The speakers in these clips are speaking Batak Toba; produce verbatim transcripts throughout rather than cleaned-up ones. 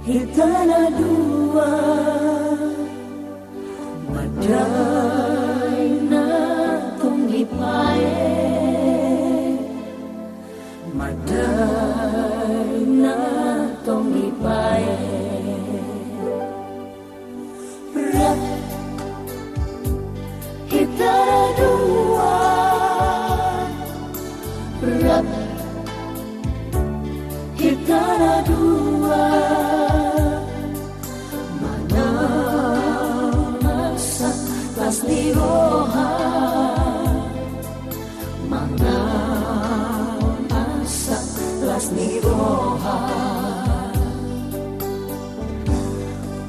Hita na dua, madai na tong dipaet, madai na tong dipaet. Rap, hita na dua. Rap, hita na dua. Manang asa las ni roha. Manang asa las ni roha.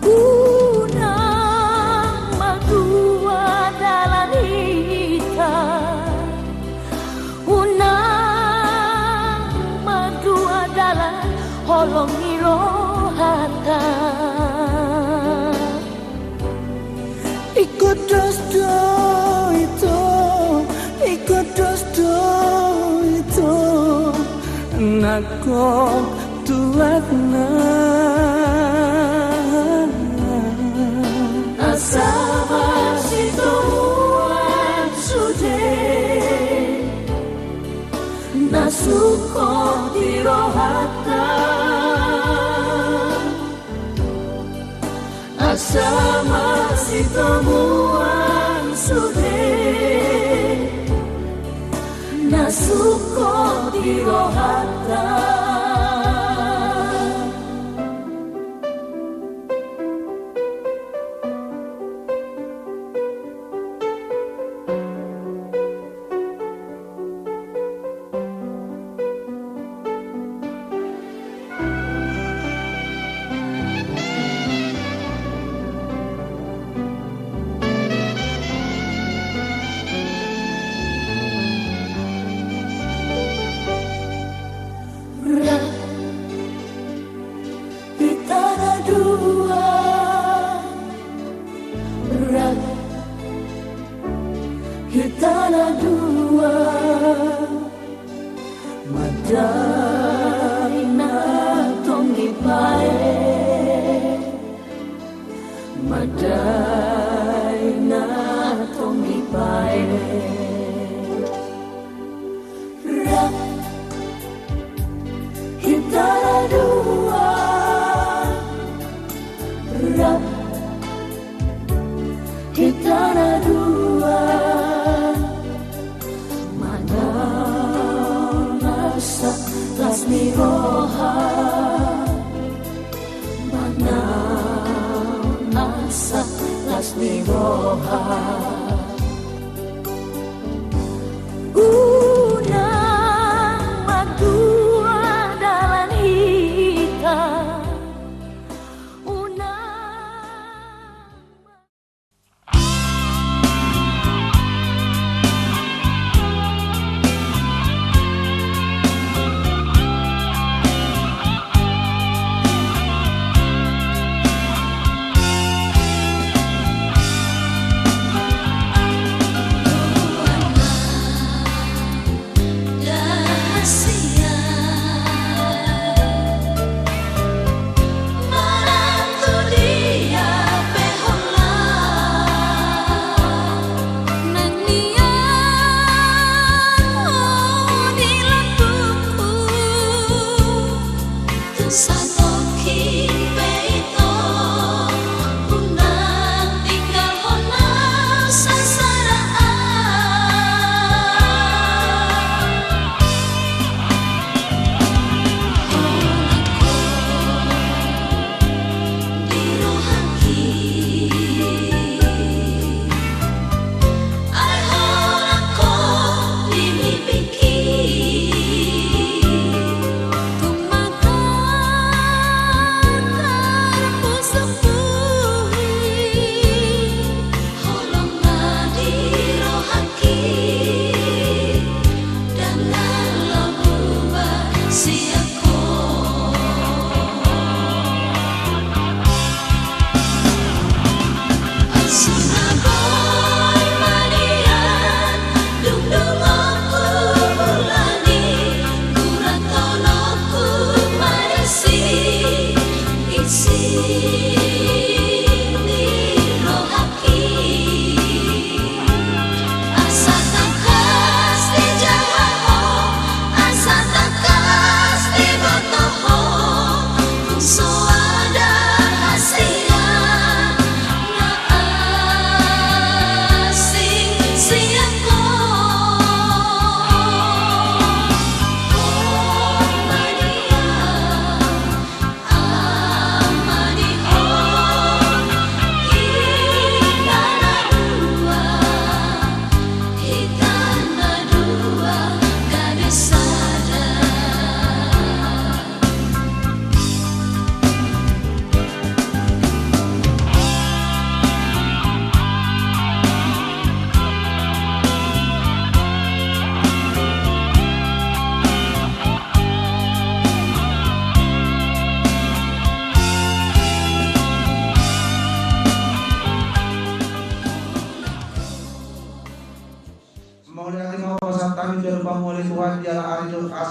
Unang madua dalan hita. Unang madua dalan holong ni rohanta. Ingkon dos do ito, ingkon dos do ito, nangkok tuatna. Asa masitomuan sude na sungkot di rohanta. Asa masitomuan sude na sungkot di rohanta. Rap, hita na dua. Rap, hita na dua. Madai na tong dipaet. Madai na tong dipaet. Rap, hita na dua. Rap, hita na dua. Manang asa las ni roha. Manang asa las ni roha. Unang madua dalan hita. Unang.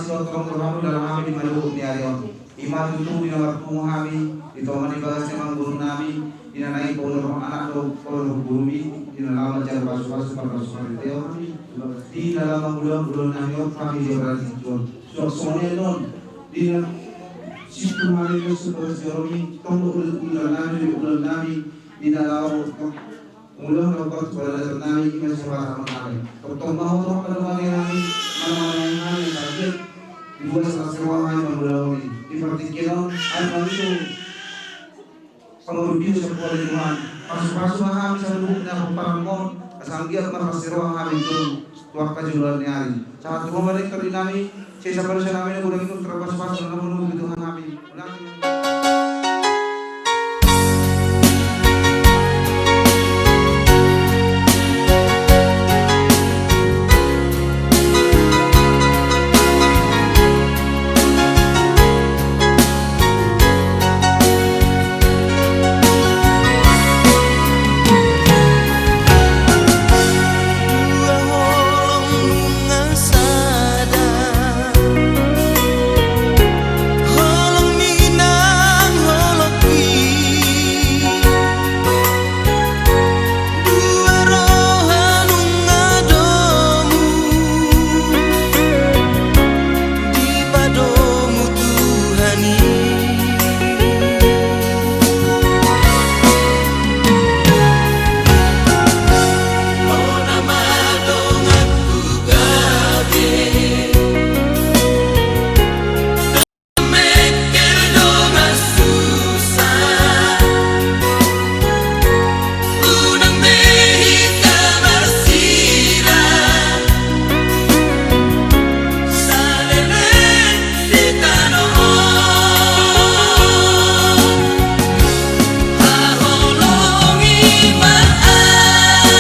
Songon i do roham di lambung hami di padomu ni ari on. I ma tutu di na marpungu hami, di tonga ni bagas ni amangboru nami, di na naeng paulak anak dohot boru nami, di na laho manjalo pasupasu marpasupasu hami. Di na laho mangulahon ulaon nami on hami di oras on. Suang songon i annon, di na sipul hami do suang bagas ni joro i, tong do ulaon nami, ulaon nami, di na laho Molo na upat pala datar nami ima siapa sama nami. Tongtong ma ho tong pada mari nami, mana mana yang nami target. Dibuat salah sewa hai mangulahon i. Di partingkian on, ai mangido. Pangurus dia sebuah lingkungan. Pasupasu ma hami saluhutna pomparanmon. Asa anggiat marpasiroha hami tu angka joloan ni ari. Sahat tu ho ma rektor di nami. Sesa parusa nami na godang itu terpasupasu na menunggu Tuhan nami. Dua holong nunga sada. Holong minang holong i. Dua roha nunga domu. Dipadomu Tuhan i. Hona ma donganku gabe. Mengkel dongan susah. Unang be hita marsirang. Saleleng di tano on. Haholongi ma au.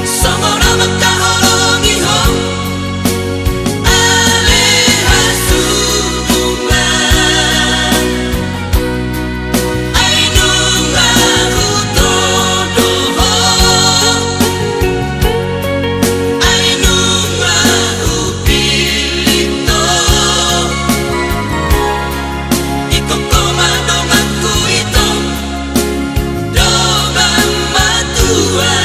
Songon na mangkaholongi ho. Ale hasunduman. Ai nunga hutodo ho. Ai nunga hupillit ho. Ingkon ho ma donganku ito. Dongan matua.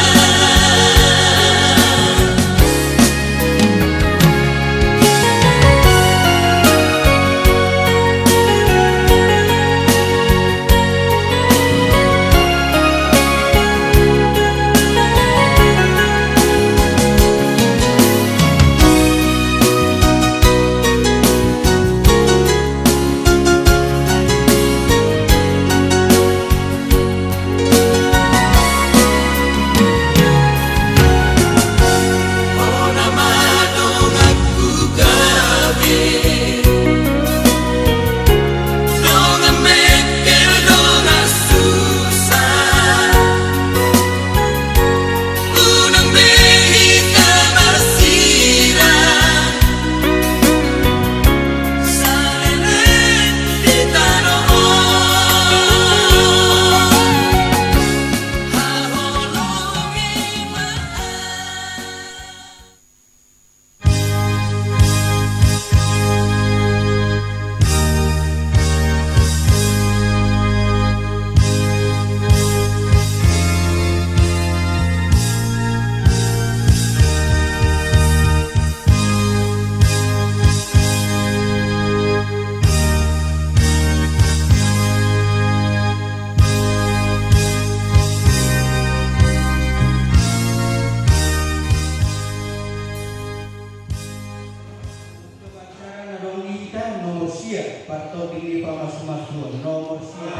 Acara na dong di hita nomor sia, partoping ni pamasumasuon nomor sia.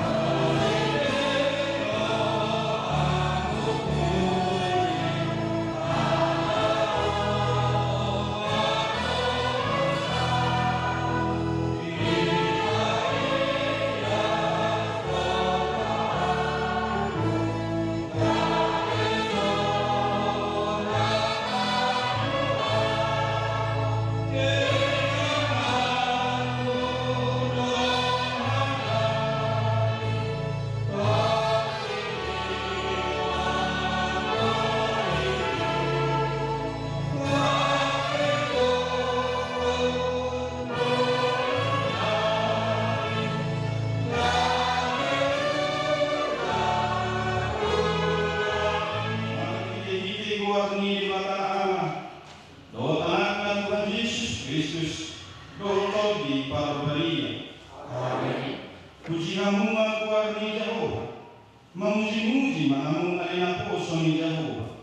di Parbadia. Amin. Puji hamu ma goar ni Jahowa. Mamuji-muji ma hamu ale naposo ni Jahowa.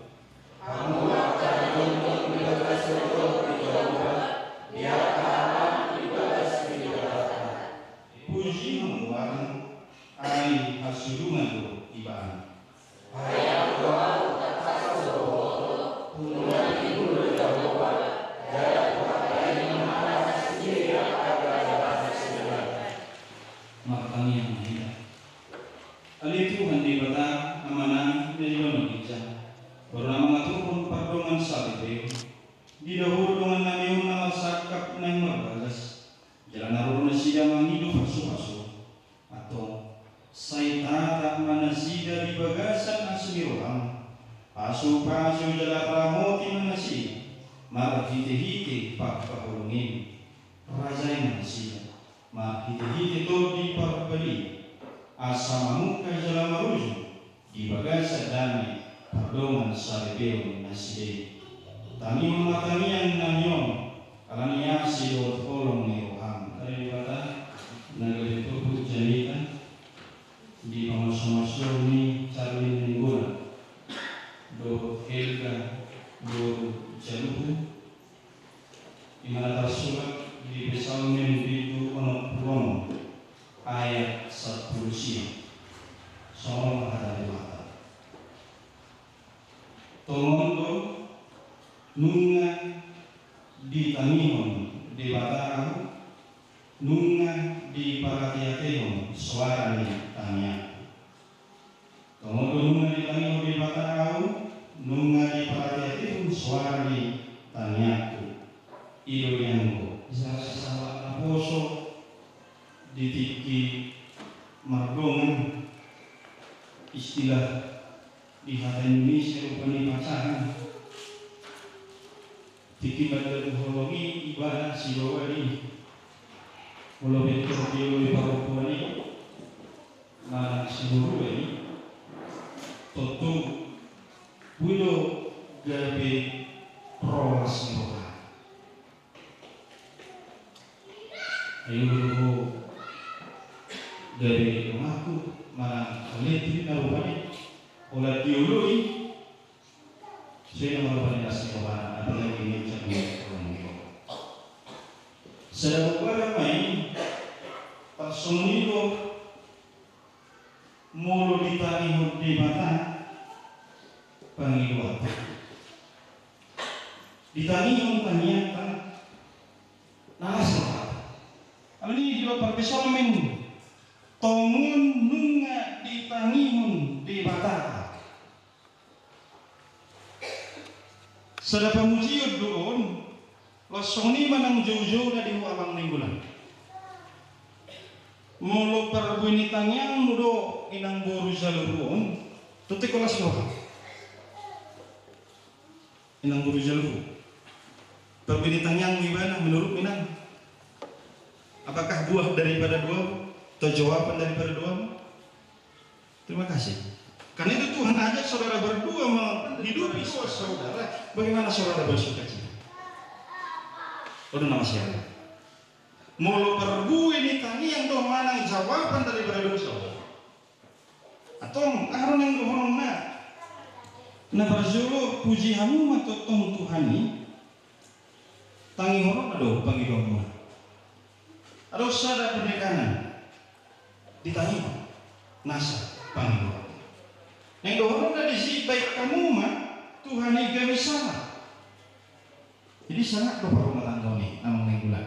Hamu angka na jongjong di bagas ridho ni Jahowa, di angka alam di bagas ni Debata. Puji hamu ale hasurungan do ibana. Martangiang ma hita. Ale Tuhan Debata, Amanami na di banua ginjang, Ho do na mangaturhon pardongansaripeon. Diida Ho do dongannami on na marsangkap naeng marbagas, jala na ro nasida mangido pasu-pasu. Antong, sai tatap ma nasida di bagasan asi ni roham. Pasu-pasu jala ramoti ma nasida marhite-hite pangkaholongion. Rajai ma nasida marhite-hite Tondi Parbadia, asa mamungka jala marujung di bagasan dame pardongansaripeon nasida i. Tangihon ma tangiangnami on, ala ni asi dohot holong ni roham. Ale Debata, na gabe turpuk jamita di pamasumasu ni Charlin Nainggolan dohot Helga boru Jaluhu, i ma na tarsurat di Psalmen bindu onom pulu onom ayat sampulu sia. Songon on ma hata ni Debata. Tongon do nunga ditangihon Debata ahu, nunga diparate-atehon soara ni tangiangku. Tongon do nunga ditangihon Debata ahu, nunga diparate-atehon soara ni tangiangku. I do i anggo sasahalak naposo di tingki mardongan, istilah di hata Indonesia rupani pacaran. Tingki mandabu holong i ibana sibawa i, molo pintor dioloi parompuan i manang siborua i, tontu boi do gabe roas ni roha. Ai olo do ho gabe donganku manang ale tu na rupani, holan dioloi. Sai na marbani las ni rohana, apalagi ni ucap ni rohana. Sada bogaran ma i, tarsongon i do molo ditangihon Debata pangidoanta. Ditangihon tangiangta na las rohanta. Alani i didok parpsalmen, tongon nunga ditangihon Debata. Sada pamujion do on, laos songon i ma nang joujou na di ho Amang Nainggolan. Molo parbue ni tangiangmu do inang boru Jaluhu on, tontu ingkon las roha. Inang boru Jaluhu, parbue ni tangiangmu ibana menurutmu inang, apakah buah daripada doamu atau jawaban daripada doamu? Terima kasih. Karena itu Tuhan ajak saudara berdua menghidupi saudara. Bagaimana saudara bersuka cita? Waduh, nama siapa? Molo parbue ni tangiang do manang jawaban daripada dosa. Antong, aha do naeng dohononna? Na parjolo, puji hamu ma tongtong Tuhan i. Tangihonon do pangidoanmuna. Adong sada pernikahan ditangihon nasa pangidoan. Naeng dohononna disi, baen hamu ma Tuhan i gabe sala. Jadi sangap do parrumah tangga on i, Amang Nainggolan.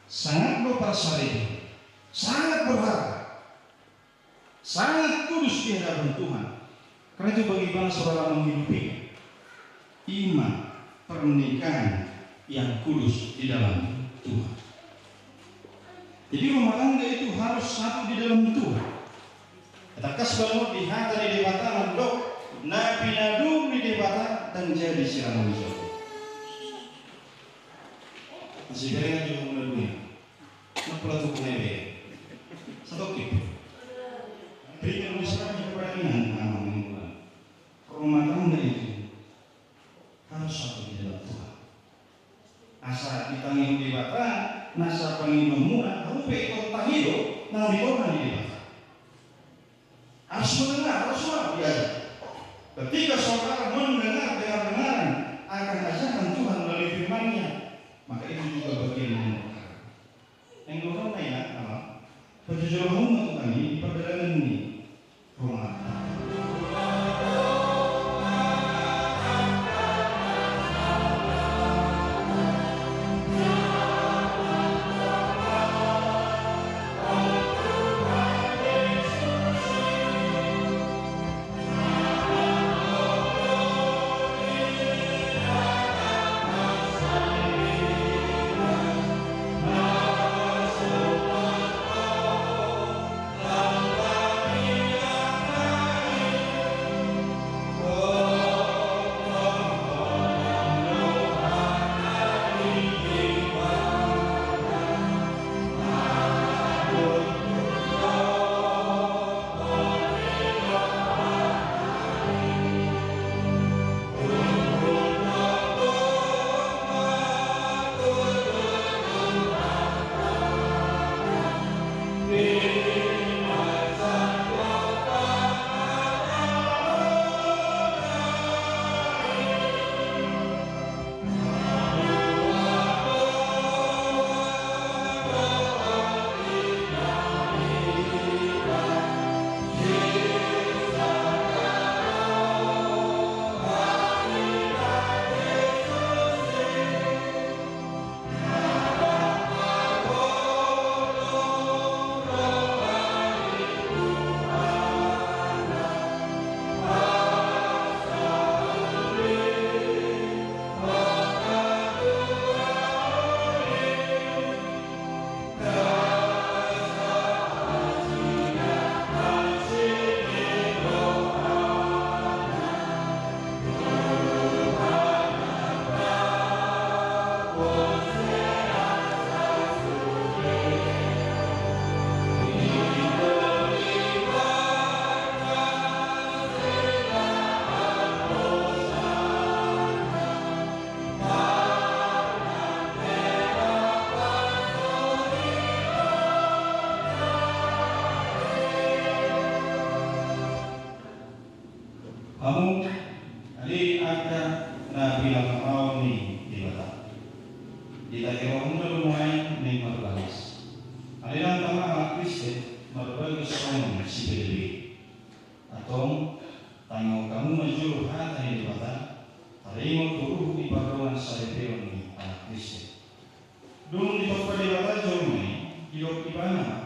Sangap do parsaripeon. Sangat berharga. Sangat kudus di hadapan Tuhan. Karena itu bagaimana saudara menghidupinya. I ma pernikahan yang kudus di dalam Tuhan. Jadi rumah tangga itu harus satu di dalam Tuhan. Tangkas bahen di hata ni Debata mandok, na pinadum ni Debata ndang jadi sirangon ni Jahowa. Masih bere aja mau dunia. Nak pula tuh kena be. Satu kip. Berikan oleh sekarang kepada Inang, Amang Nainggolan. Rumah tangga itu harus satu di dalam Tuhan. Asa ditangihon Debata, nasa pangidoanmuna, hamu pe ingkon tangido na hinaholongan ni Debata. Harus mendengar, harus mau diajak. Ketika saudara mendengar dengar-dengaran akan ajakan Tuhan melalui firman-Nya, maka itu juga bagian yang menggerakkan. Yang kedua, ya, apa? Perjujuran umat Tuhan ini di perjalanan ini. Hamu ale angka na pinarrohahon ni Debata, di tahi rohamuna do nuaeng naeng marbagas. Ale nang tama halak Kristen, marbagas songon si Filipi. Antong, tangihon hamu ma jolo hata ni Debata, taringot tu ruhut ni pardongan saripeon ni halak Kristen. Dung ditompa Debata jolma i, didok Ibana ma,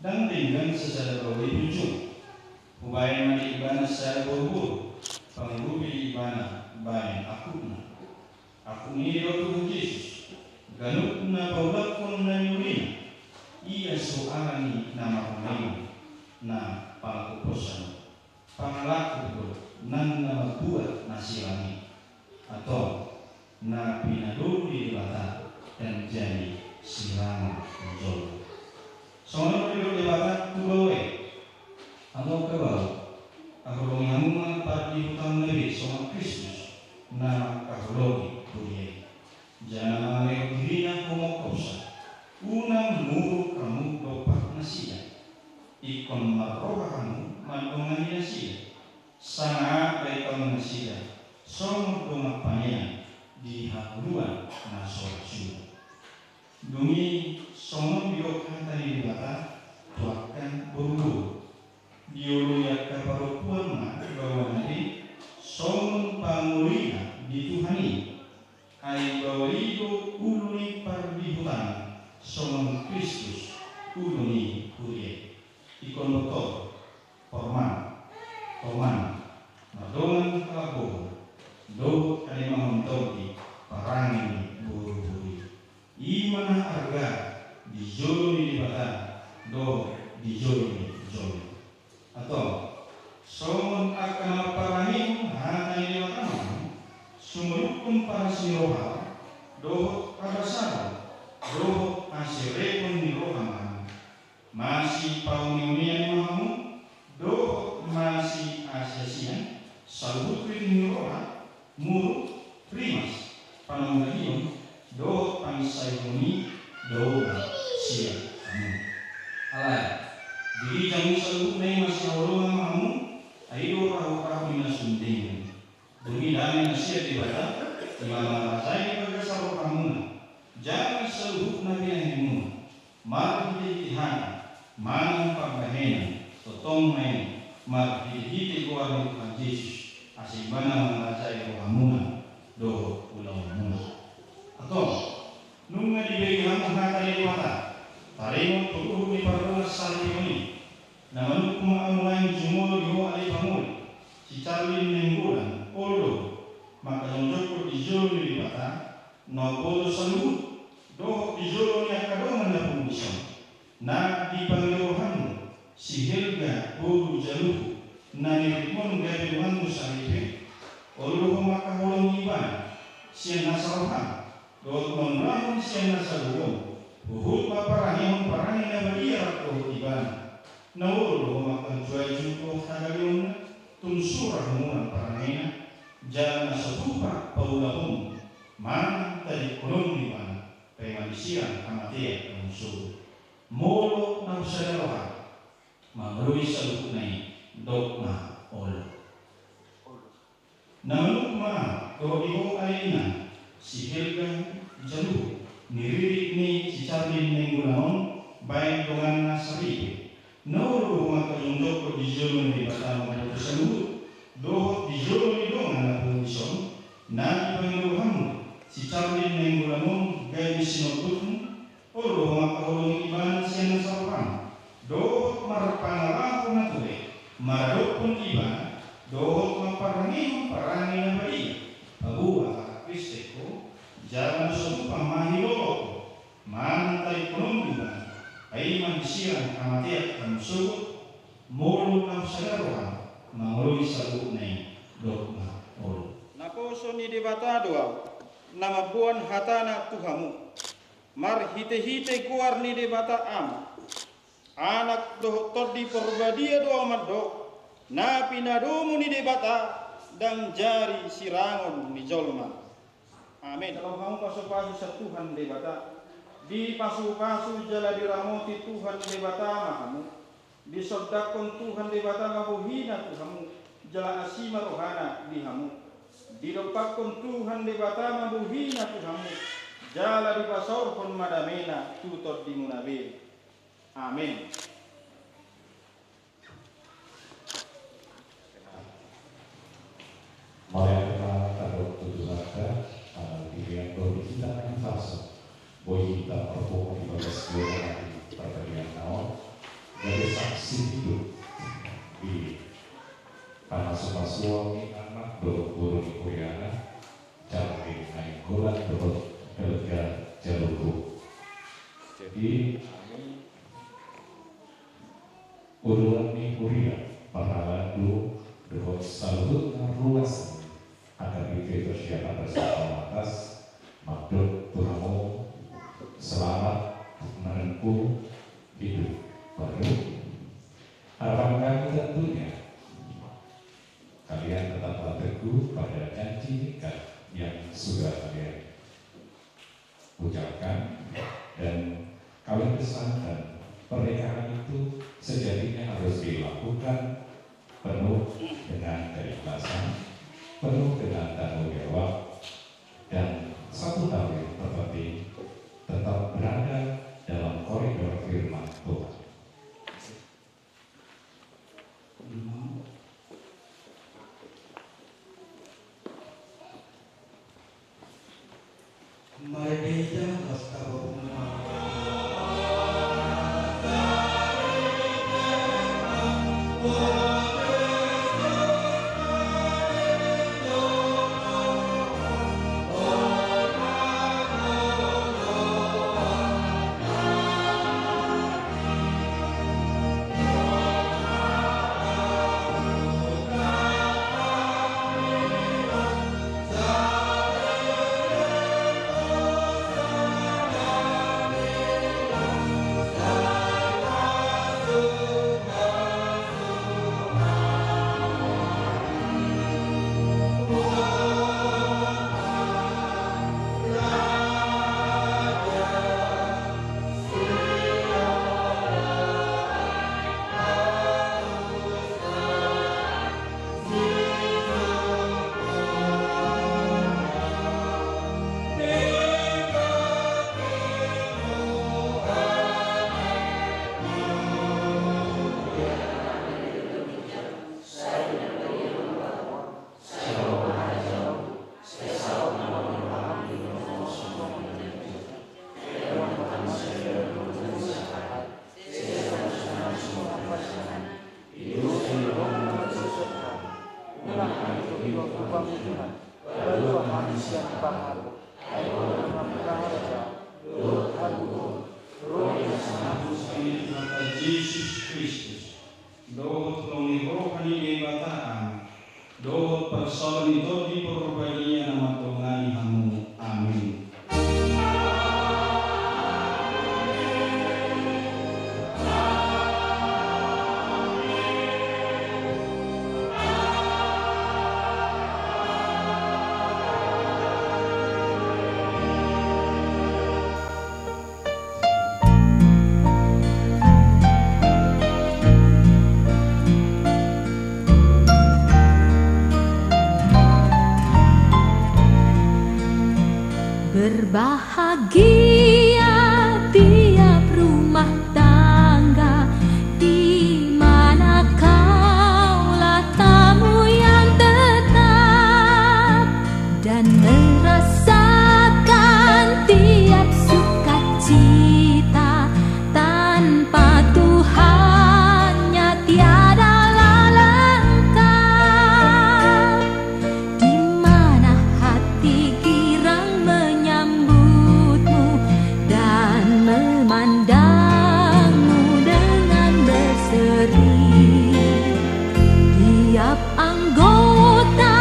ndang denggan sasada baoa i punjung. Hubaen ma di ibana sada boruboru, pangurupi di ibana baen angkupna. Angkup ni i didok Tuhan Jesus, ganup na paulakhon na niulina, ia so alani na marmain na pangkuposan. Pangalaku do nang na mambuat na silang i. Antong, na pinadolu ni Debata ndang jadi silang jolma. Songon on do didok Debata tu baoa i, hamu angka baoa, haholongi hamu ma pardihutamuna be songon Kristus na mangkaholongi huria i. Jala na mangalehon dirina humongkopsa, unang muruk hamu dompak nasida. Ingkon marroha hamu mandongani nasida, sanga bahen hamu nasida songon dongan panean di hangoluan na so ra suda. Dung i songon on didok hata ni Debata tu angka boruboru. Dioloi angka parompuan ma baoana be songon pangolina di Tuhan i. Ai baoa i do ulu ni pardihutaon songon Kristus ulu ni huria i. Ingkon botoh, porman, toman, mardongan halambohon dohot harimahon tondi parange ni boruboru i. I ma na arga di jolo ni Debata dohot di jolo ni jolma. Antong, songon angka na marparangehon hata ni Debata ma hamu, sumolukhon paras ni roha dohot habasaron dohot haserepon ni roha ma hamu. Masipauneunean ma hamu dohot masiasiasian, saluhut riting ni roha, muruk, rimas, panonggahion dohot panginsaihon i daoba sian hamu. Alai, di ginjang ni saluhutna i masihaholongan ma hamu, ai i do rahut-rahut ni na sundeng. Dung i dame na sian Debata, i ma na mangarajai di bagasan rohamuna, jala di saluhut na binahemuna, marhite-hite hata manang pambahenan, tongtong ma i marhite-hite goar ni Tuhan Jesus, asa ibana mangarajai rohamuna dohot ulaonmuna. Antong, nunga dibege hamu hata ni Debata, taringot tu uhum ni parruas saripeon i. Na manungkun ma ahu nuaeng jumolo di ho ale pangoli, si Charlin Nainggolan, olo do, mangkajongjongkon di jolo ni Debata, na umboto saluhut, dohot di jolo ni angka dongan na pungu dison, na dipangido rohammu, si Helga boru Jaluhu, na niritmon gabe donganmu saripe, olo do ho mangkaholongi ibana, sian nasa roham, dohot mangulahon sian nasa gogo, huhut mamparangehon parange na badia rap dohot ibana. Na olo do ho mangkajual-jual dohot hagaleonna, tung sura humurang parangena, jala na so tupa paulahonmu, manang tadingkononmu ibana, paima di sirang hamatean hamu sogot. Molo na husada roham, mangoloi saluhutna i, dok ma olo. Na manungkun ma ahu dohot di ho ale inang, si Helga Jaluhu, niririt ni si Charlin Nainggolan on, baen donganna saripe. Na olo do ho mangkajongjongkon di jolo ni Debata na umboto saluhut, dohot di jolo ni dongan na pungu dison, na dipangido rohammu, si Charlin Nainggolan on gabe sinondukmu, olo do ho mangkaholongi ibana sian nasa roham, dohot marpangalaho na toe, maradophon ibana, dohot mamparangehon parange na badia, paboa halak Kristen ho, jala na so tupa mahilolo ho, manang tadingkononmu ibana, paima di sirang hamatean hamu sogot. Molo na husada roham, mangoloi saluhutna i, dok ma olo. Naposo ni Debata do ahu, na mamboan hatana tu hamu. Marhite-hite goar ni Debata Ama, Anak dohot Tondi Porbadia do ahu mandok, na pinadomu ni Debata ndang jadi sirangon ni jolma. Amen. Jalo hamu pasu-pasu sian Tuhan Debata. Dipasu-pasu jala diramoti Tuhan Debata ma hamu. Disondangkon Tuhan Debata ma bohina tu hamu, jala asi ma rohana di hamu. Didompakkon Tuhan Debata ma bohina tu hamu, jala dipasaorhon ma damena tu tondimuna be. Amen. Mauliate ma tadok tu Tuhanta, ala di na boi hita mangihuthon, boi hita marpungu di bagas Jehova di parbadia on, gabe saksi hidup di pamasu-pasuon ni anak dohot boru ni huriana, Charlin Nainggolan dohot Helga Jaluhu. Jadi, uduran ni huria, parhalado dohot saluhut na ruas ni H K B P Persiapan Resort Taunatas, mandok tu hamu selamat menempuh hidup baru. Harapan kami tentunya kalian tetaplah teguh pada janji nikah yang sudah kalian ucapkan, dan kawin besar dan pernikahan itu sejatinya harus dilakukan penuh dengan keikhlasan, penuh dengan tanggung jawab, dan satu hal yang terpenting, tetap berada dalam koridor firman Tuhan. Songon i do di parbadia na mandongani hamu. Amin. Berbahagia tiap rumah tangga di mana kaulah tamu yang tetap dan merasakan tiap sukacita. Tanpa Tuhannya tiadalah lengkap. Di mana hati girang menyambutmu dan memandangmu dengan berseri. Tiap anggota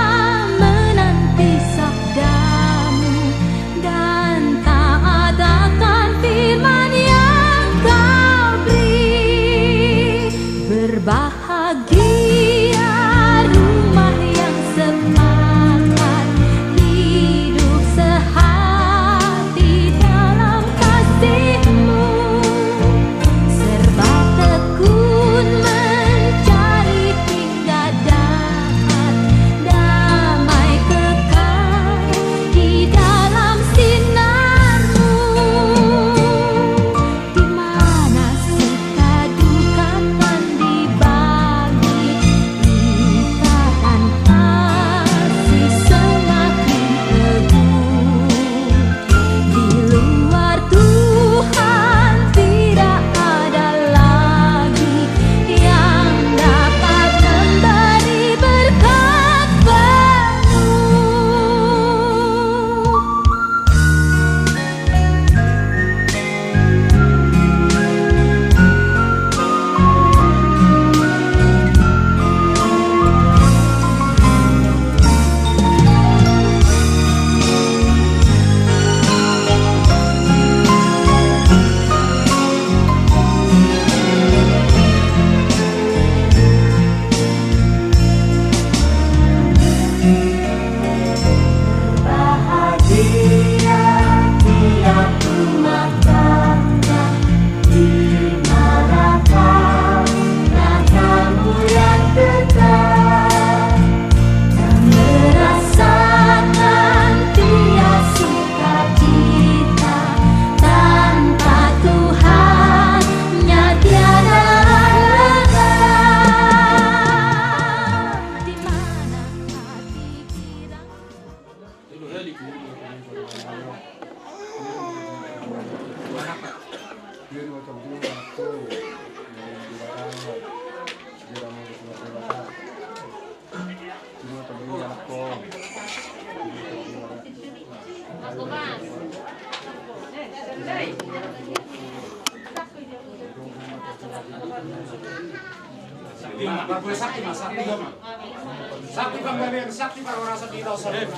menanti sabdamu dan taat akan firman yang kau beri. Berbahagia rumah yang sepakat hidup sehati dalam kasihmu. Serba tekun mencari hingga dapat damai kekal di dalam sinarmu. Di mana suka duka kan dibagi, ikatan kasih semakin teguh. Di luar Tuhan tidak ada lagi yang dapat memberi berkat penuh. Bahagia tiap rumah tangga di mana kaulah tamu yang tetap dan merasakan tiap sukacita. Tanpa Tuhannya tiada lengkap. Di mana hati girang. Sakti ma, parbue sakti ma, sakti ma. Sakti panggabean, sakti parhorasan di hita on saluhutna.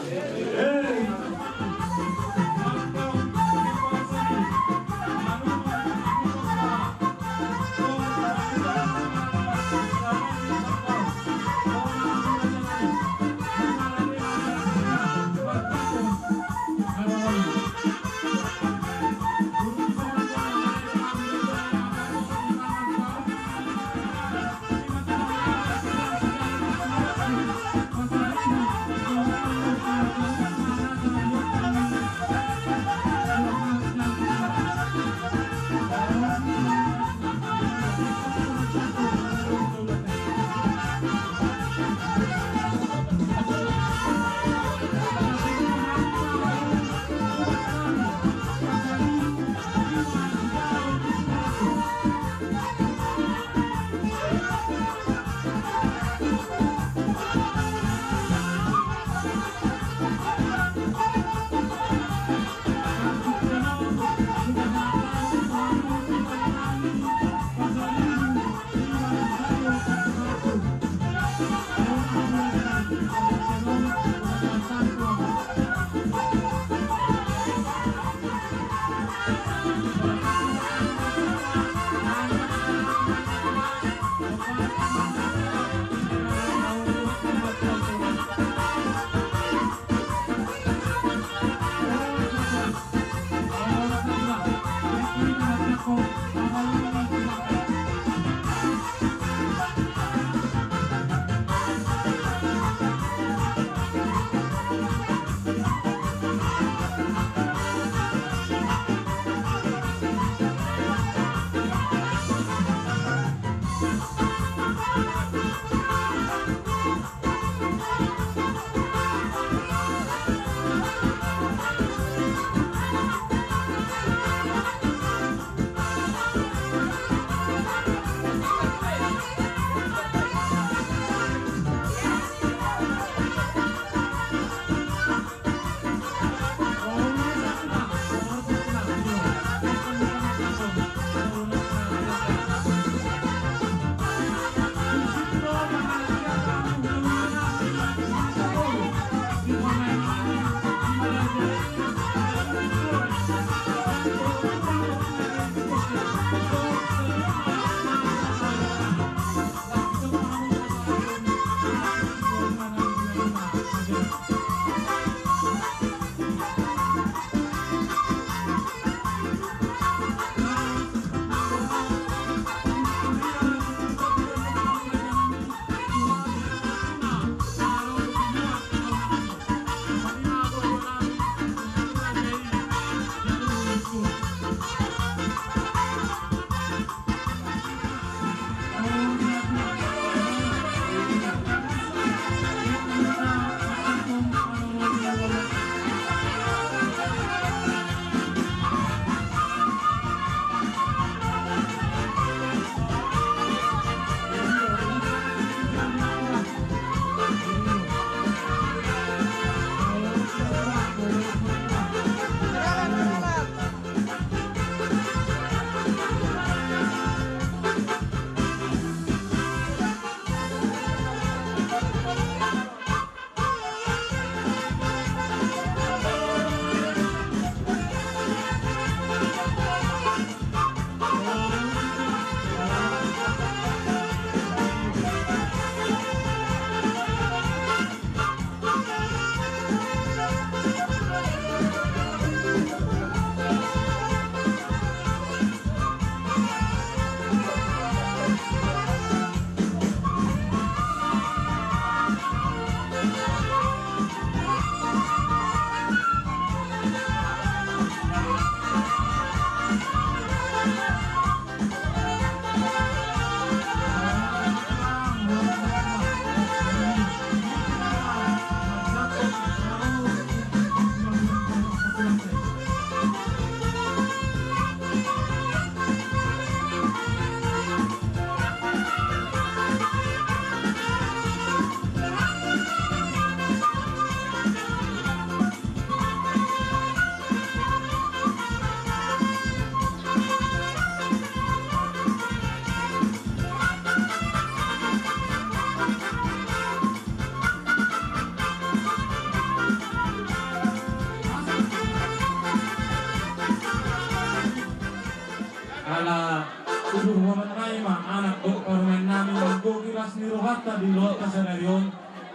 Ala udur holan nai ma anak dohot parumaen nami, manggohi las ni rohanta di ulaonta sadari on.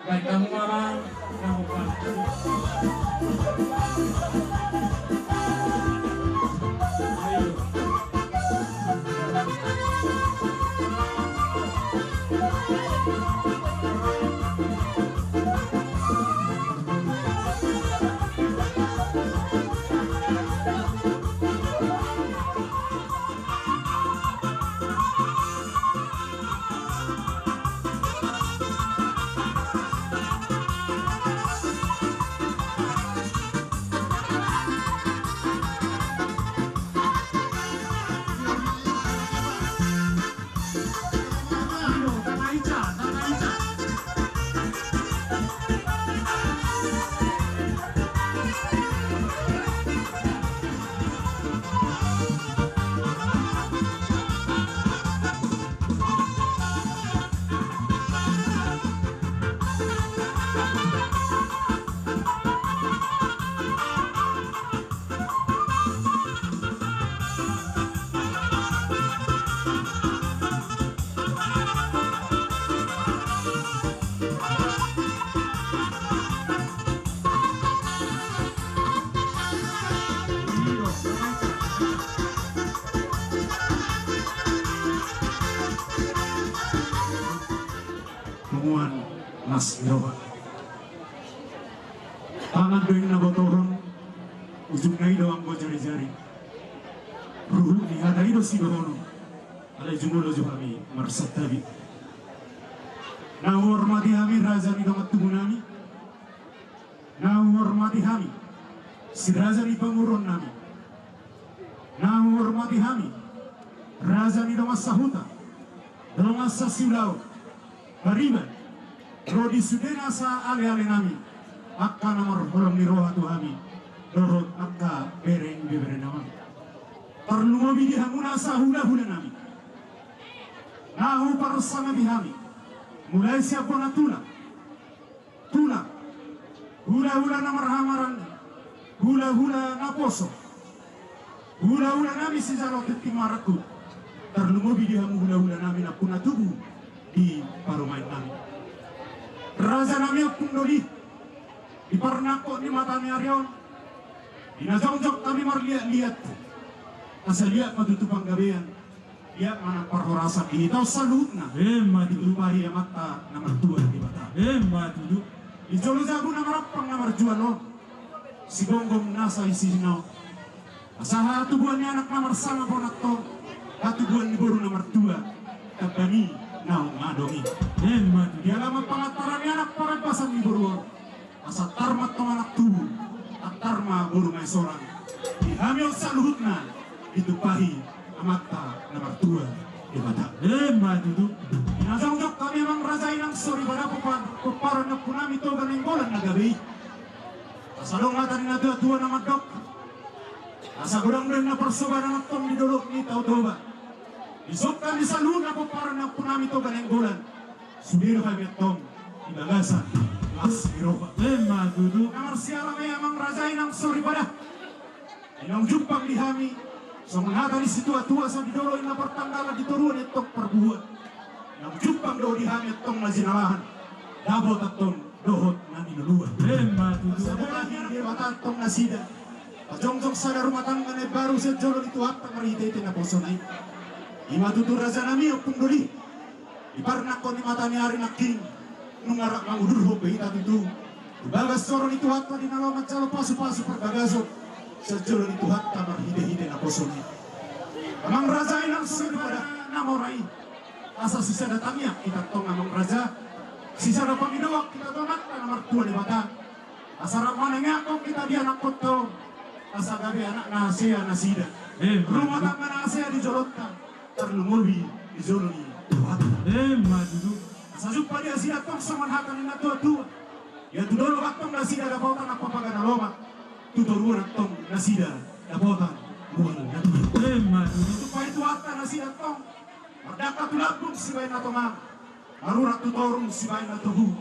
Baen hamu ma, amang, na hombar. Punguan las ni roha. Tangan do i na botohon, ujungna i do anggo jarijari. Ruhut ni hata i do sidohonon. Alai jumolo jo hami marsantabi. Na huhormati hami raja ni dongan tubu nami. Na huhormati hami si raja ni pamoruon nami. Na huhormati hami raja ni dongan sahuta, dongan sasiulaon, pariban, ro di sude nasa aleale nami, angka na marholong ni roha tu hami, dohot angka bere ni beberenami. Tarlumobi di hamu nasa hulahula nami. Na huparsangapi hami, mulai sian bona tulang, tulang, hulahula na marhahamaranggi, hulahula naposo, hulahula nami sijalo tintin marangkup, tarlumobi di hamu hulahula nami nampuna tubu di parumaen nami. Raja nami ompung doli, di parnangkok ni mata ni ari on, di na jongjong hami marliatliat, asa liat ma tutu panggabean, liat ma nang parhorasan di hita on saluhutna. Emma tutu. Ditumpahi Amanta na martua Debata. Emma tutu. Di jolo jabu na marampang na marjual on, sigomgom nasa isina on, asa hatubuan ni anak na marsangap on antong, hatubuan ni boru na martua, tamba ni naung adong i. Emma tutu. Di alaman pangantaran ni anak parembasan ni boru on, asa tar ma antong anak tubu, tar ma boru maesorang. Di hami on saluhutna ditumpahi Amanta na martua Debata. Emma tutu. Di na jongjong hami amang raja i nang soripada, pomparan ni ompu nami Toga Nainggolan na gabe i. Asa adong hata ni natuatua na mandok, asa godang do inna parsobanan antong di dolok ni Tao Toba. Disungkun ni saluhutna pomparan ni ompu nami Toga Nainggolan, sude do hami antong di bagasan las ni roha. Emma tutu. Na marsiala ma i amang raja i nang soripada. Naung jumpang di hami songon hata ni situatua, asa di dolok inna partanggalan, di toruan i antong parbubuhan. Naung jumpang do di hami antong na jinalahan, dapot antong dohot na niluluan. Emma tutu. Asa botohon ni Debata antong nasida, pajongjong sada rumah tangga na imbaru sian jolo ni Tuhanta marhitehite naposona i. I ma tutu raja nami ompung doli, di parnangkok ni mata ni ari nangkin, nunga rap mangudurhon be hita tutu tu bagas joro ni Tuhanta di na laho manjalo pasupasu parbagason sian jolo ni Tuhanta marhitehite naposona i. Amang raja i nang soripada, na mora i, asa sisada tangiang hita antong amang raja, sisada pangidoan hita tu Amanta na martua Debata, asa rap manangiangkon hita di anakkonta on, asa gabe anak na hasea nasida. Emma tutu. Rumah tangga na hasea di jolonta, tarlumobi di jolo ni Tuhanta. Emma tutu. Asa jumpa di nasida antong songon hata ni natuatua: Ia tu dolok antong nasida dapotan ampapaga na lomak, tu toruan antong nasida dapotan mual na tutu. Emma tutu. Ditumpahi Tuhanta nasida antong mardangka tu lambung sibahen na tonga, marurat tu toru sibahen na togu,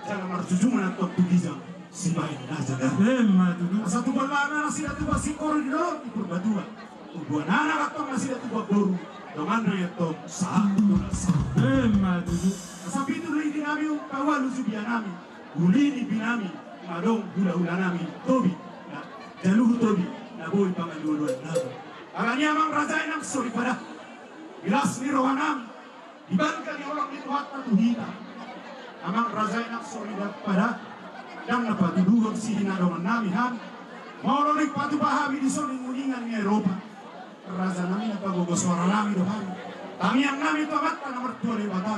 jala marjujungan antong tu ginjang sibahen na jagar. Emma tutu. Asa tubu ma nasida tubu singkoru di dolok ni Purbatua. Tubuan anak antong nasida tubuan boru, donganna i antong sahat tu na sahat. Emma tutu. Asa pitu do iti nami, umpalu sudia nami, uli ni binami, madong hulahula nami, tobi, na jaluhu tobi, na boi pangalualuan nami. Alani amang raja i nang soripada, di las ni roha nami, di bangga ni holong ni Tuhanta tu hita. Amang raja i nang soripada, ndang na patuduhon sihinadongan nami hami. Molo dipatupa hami di son ni uningan ni Eropa, raja nami na pagogo soara nami do hami. Tangiang nami tu Amanta na martua Debata,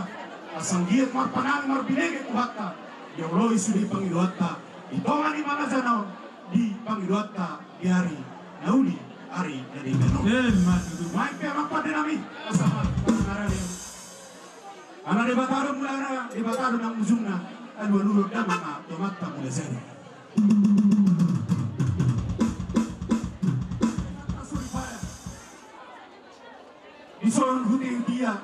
asa anggiat marpanami marbinege Tuhanta, dioloi sude pangidoanta, di tonga ni mangaja na on, di pangidoanta di ari na uli, ari na denggan on. Emma tutu. Baen pe amang pande nami, asa marpangarade. Ala Debata do mulana, Debata do nang ujungna, alualuhon damang ma tu Amanta Mulajadi. Dison hutihut ia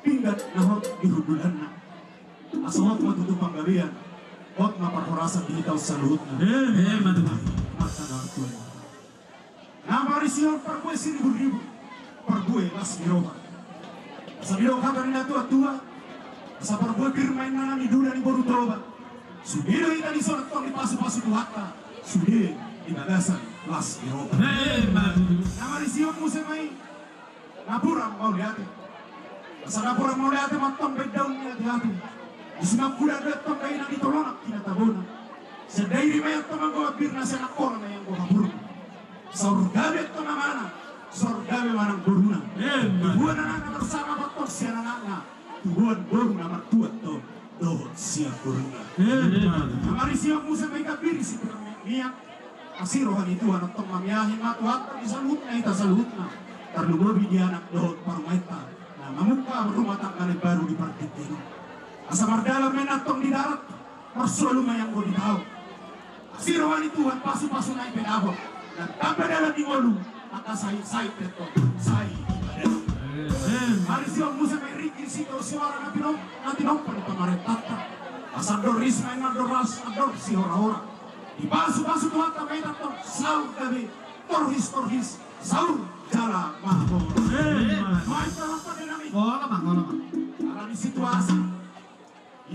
pinggan na hot di hundulanna. Asa hot ma tutu panggabean, hot ma parhorasan di hita on saluhutna. Emma tutu. Martangiang tu Tuhan. Na marisi on parbue siriburibu, parbue las ni roha. Asa didok hata ni natuatua, asa parbue pir ma inna na nidula ni boru Toba. Sude do hita dison antong dipasupasu Tuhanta, sude di bagasan las ni roha. Emma tutu. Na marisi on muse ma i napuran mauliate. Asa napuran mauliate ma antong baen daun ni ateate. Di simanggula do antong dainang, di tolonan hinatabona. Sian dairi ma i antong anggo ambirna, sian angkola ma i anggo haburna. Saur gabe antong amana, saur gabe ma nang boruna. Emma. Tubuan anakna marsangap antong sian anakna, tubuan boru na martua antong dohot sian boruna. Emma. Na marisi on muse ma i gambiri sipir miak. Asi roha ni Tuhan antong mamiahi ma Tuhanta di saluhutna hita saluhutna, tarlumobi di anak dohot parumaenta na mamungka rumah tangga na baru di partingkian on. Asa mardalan ma i antong di darat, marsolu ma i anggo di tao. Asi roha ni Tuhan, pasupasuna i pe dapot, na tamba dalan di ngolu, angka sahit-sahit pe antong sai dipadao. Emma. Marisi on muse ma i ringgit sitio soara na tinom-, na tinompa ni pamarentanta. Asa andor ris ma i, andor las, andor sihorahora. Dipasupasu Tuhanta ma hita antong saur gabe, torhis-torhis, saur jala mamora. Emma. Baen pe amang pande nami. Olo ma, olo ma. Alani situasi,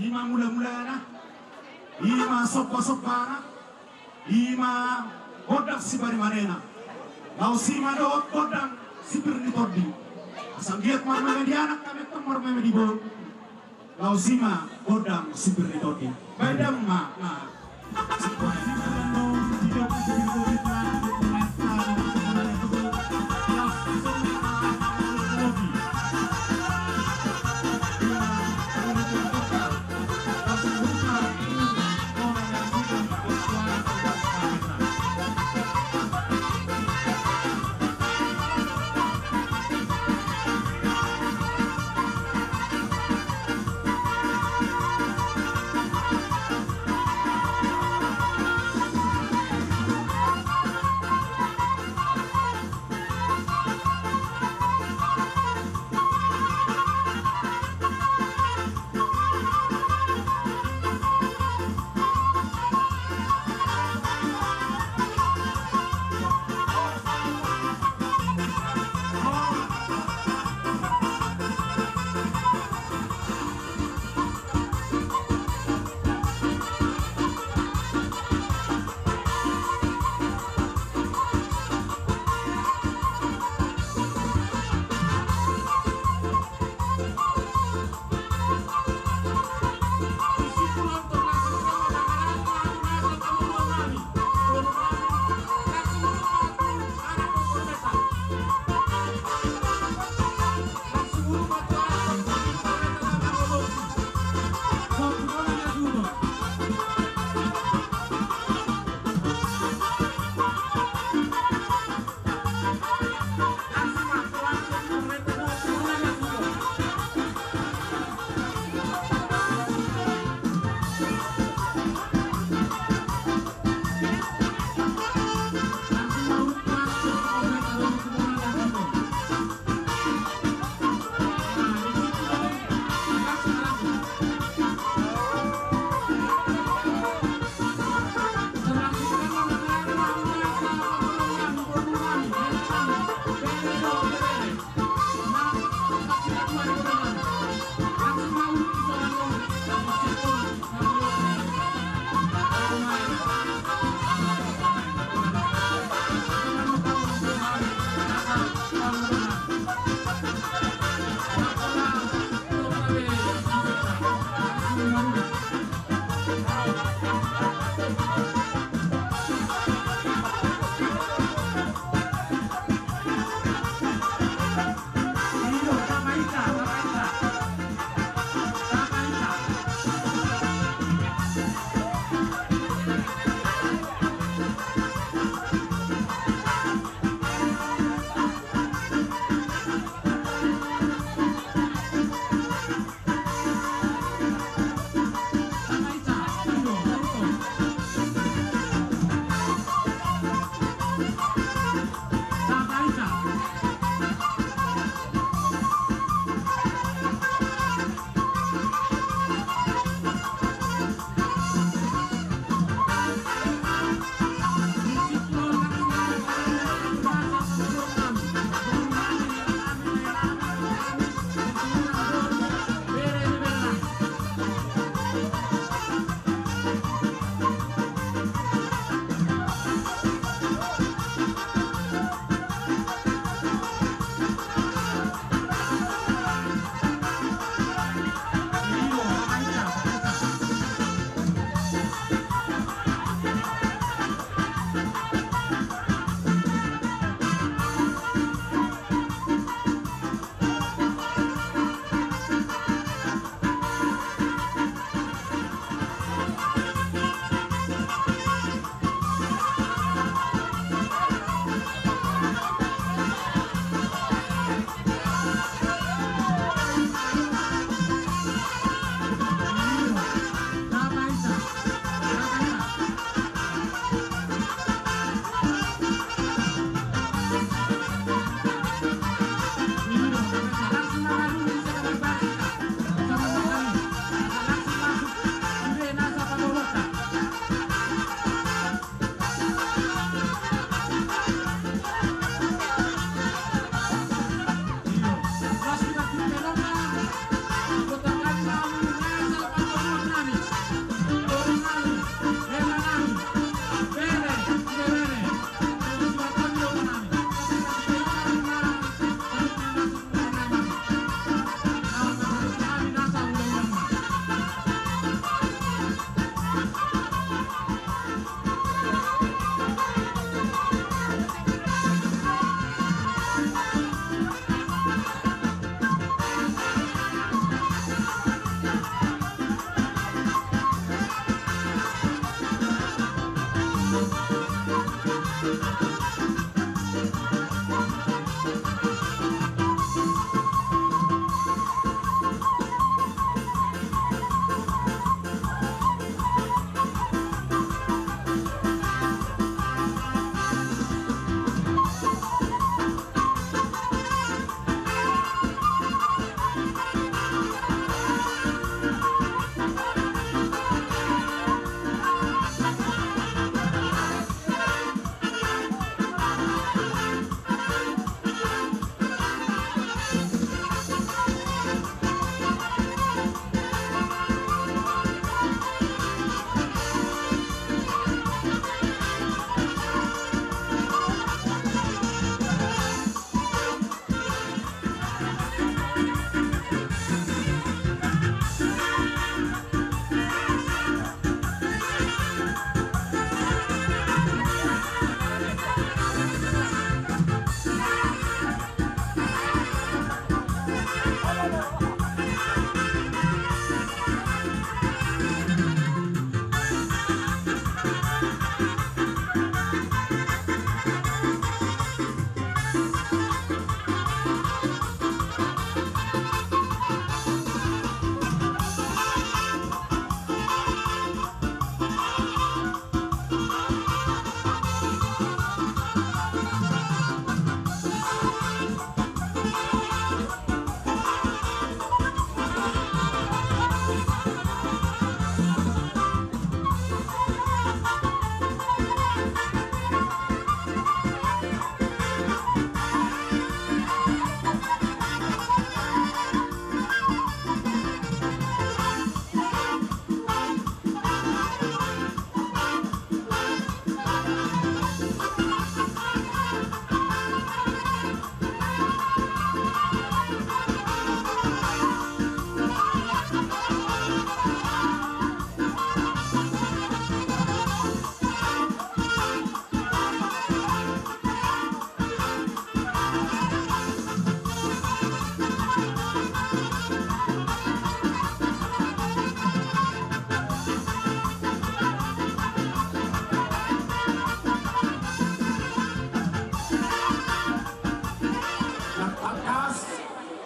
i ma mulamulana, i ma sombasombana, i ma gondang siparimanena. Laos i ma dohot gondang sipir ni tondi. Asa anggiat marmeme di anak hami antong, marmeme di boru. Laos i ma gondang sipir ni tondi. Baen damang ma.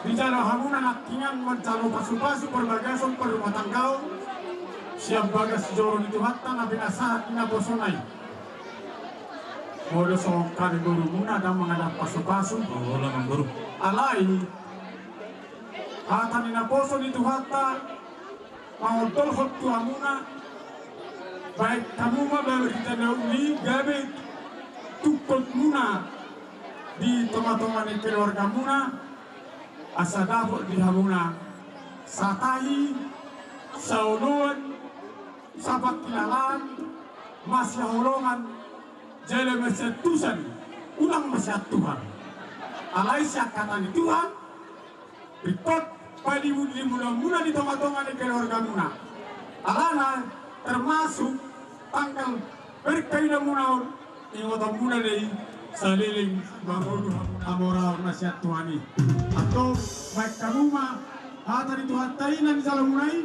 Dijalo hamuna nangkiningan manjalo pasu-pasu parbagason parrumatanggaon sian bagas joro ni Tuhanta na pinasahat ni naposona i. Molo songon hami borumuna ndang mangalap pasu-pasu. Olo, amang boru. Alai hata ni naposo ni Tuhanta mangondolhon tu hamuna, baen hamu ma baritana uli gabe tungkotmuna di tonga-tonga ni keluargamuna, asa dapot di hamuna satahi, saoloan, sapangkilalaan, masihaholongan, jala masiantusan, unang masiantuhan. Alai sian hata ni Tuhan, ringkot palimun-limunanmuna di tonga-tonga ni keluargamuna. Alana termasuk tanggal berkawininmuna on, ingotonmuna do i saleleng mangolu hamoraon na sian Tuhan i. Antong baen hamu ma hata ni Tuhanta i na nijalomuna i,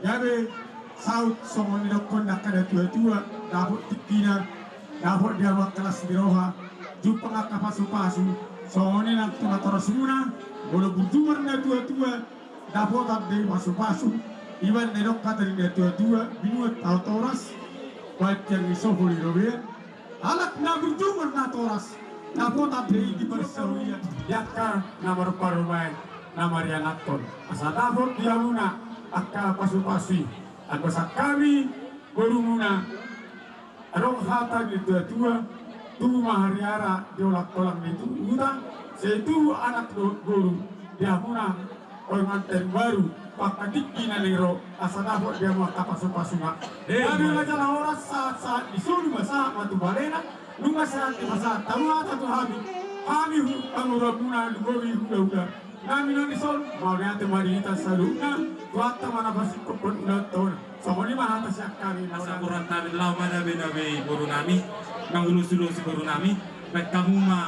gabe saut songon nidokkon angka natua-tua, dapot tingkina, dapot di hamu angka las ni roha, jumpang angka pasu-pasu, songon i nang tu natorasmuna, molo burju ma natua-tua, dapotan do i pasu-pasu, i ma na nidok hata ni natua-tua, binuat tahu toras, baen tiang ni sopo ni robean, halak na burju ma natoras, dapotan do i di parsaulian, di angka na marparumaen, na marianakhon, asa dapot di hamuna angka pasu-pasu i. Anggo sian hami borumuna, adong hata ni natua-tua, tubu ma hariara di olang-olang ni tu-, huta, sai tubu anak do-, boru di hamuna, oi manten baru, pangka tingki na naeng ro, asa dapot di hamu angka pasu-pasuna. Eh, hami ma jala horas sahat-sahat ni solu ma sahat ma tu balena, nunga sahat ni pasahat hamu hata tu hami, hami hu-, hamu ramuna lumobi hula-hula. Nami nang dison, mauliate ma di hita saluhutna, Tuhanta ma na pasingkophon ulaonta on. Songon i ma hata sian hami. Asa borat nami laho manabe-nabe boru nami, mangulos-ulosi boru nami, baen hamu ma.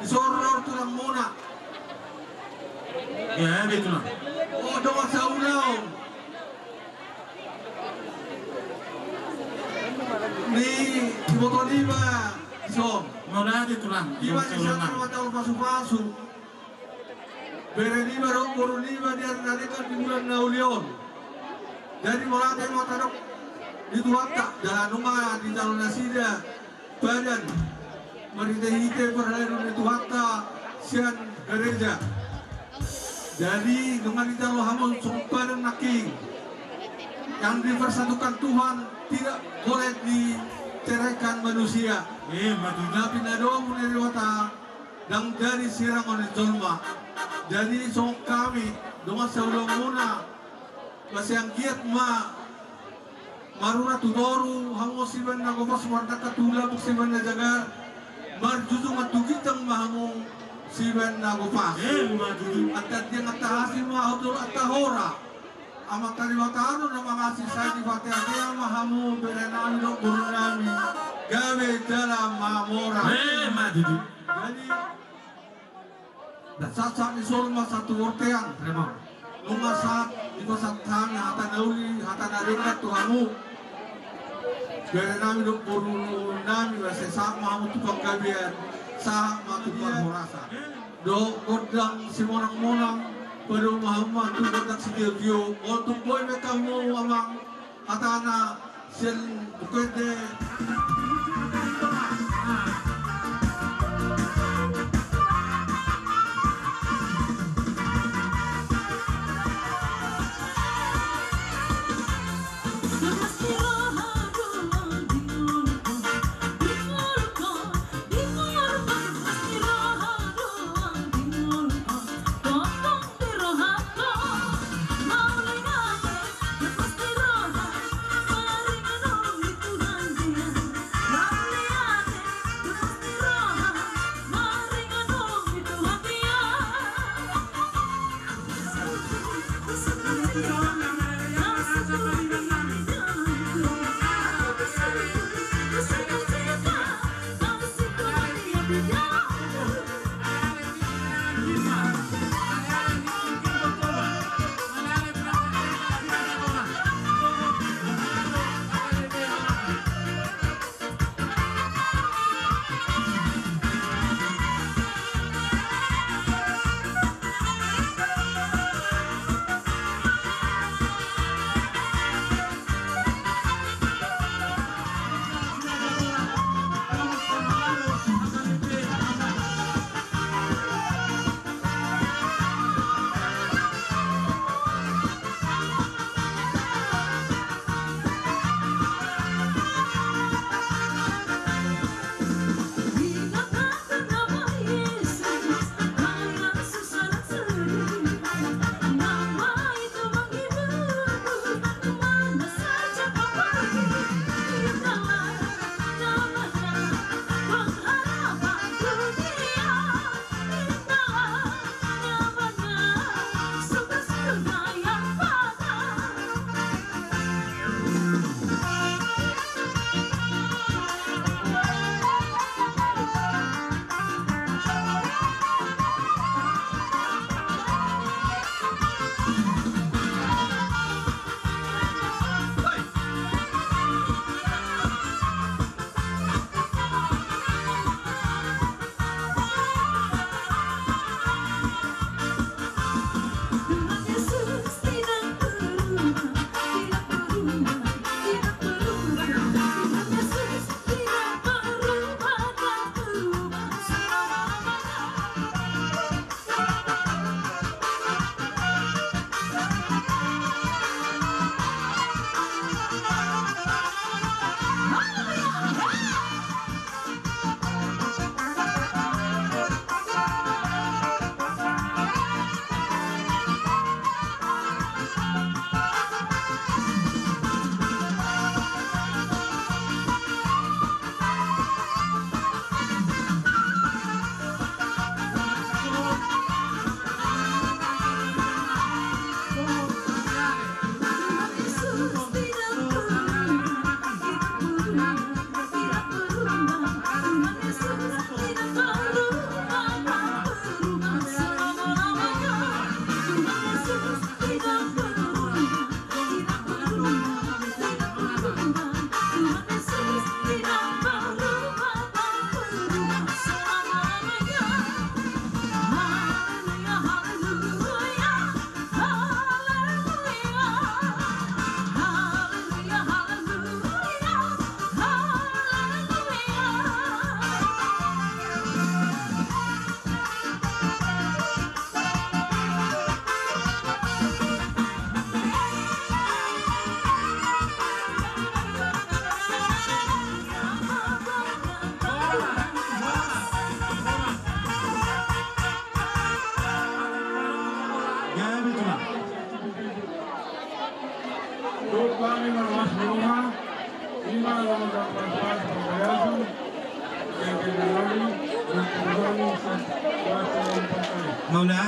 Soror tulang muna. Ia, ia be tulang. O, dongan saulaon. Ni, diboto niba, so. Mauliate tulang. Iba ni sanga mata pasu-pasu. Bere niba dohot boru niba di ari na denggan di bulan na uli on. Jadi mauliate ma tadok di Tuhanta, jala nunga dijalo nasida padan marhite-hite parhalado ni Tuhanta sian gareja. Jadi nunga dijalo hamu songon padan nangkin. Yang dipersatukan Tuhan tidak boleh diceraikan manusia. Ima tutu. Na pinadomu ni Debata ndang jadi sirangon ni jolma. Jadi songon hami dongan saulaon muna, ba sai anggiat ma marura tu toru hamu sibaen na gopas, mardangka tu hula hamu sibaen na jagar, marjujungan tu ginjang ma hamu sibaen na gopas. Ima tutu. Antar diang antar asi ma hudol antar hora. Amanta Debata do na mangasi, sai dipateatea ma hamu berenami dohot borunami gabe jala mamora. Ima tutu. Jadi, sahat-sahat ni solu ma sahat tu bontean. Ima. Nunga sahat dipasahat hami hata na uli, hata na denggan tu hamu berenami dohot borunami, ba sai sahat ma hamu tu panggabean, sahat ma tu parhorasan. Dohot gondang simonang-monang, padomu ma hamu tu gondang sitio-tio. Molo tung boi ma hamu amang, hatana sian buku ende.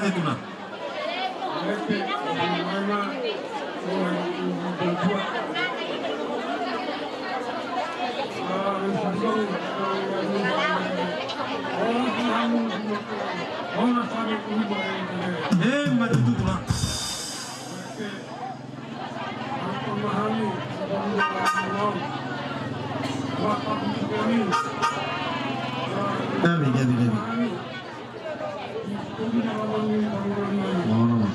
Tulang. Emma tutu, Tulang. Gabe, gabe, gabe. Ono ma.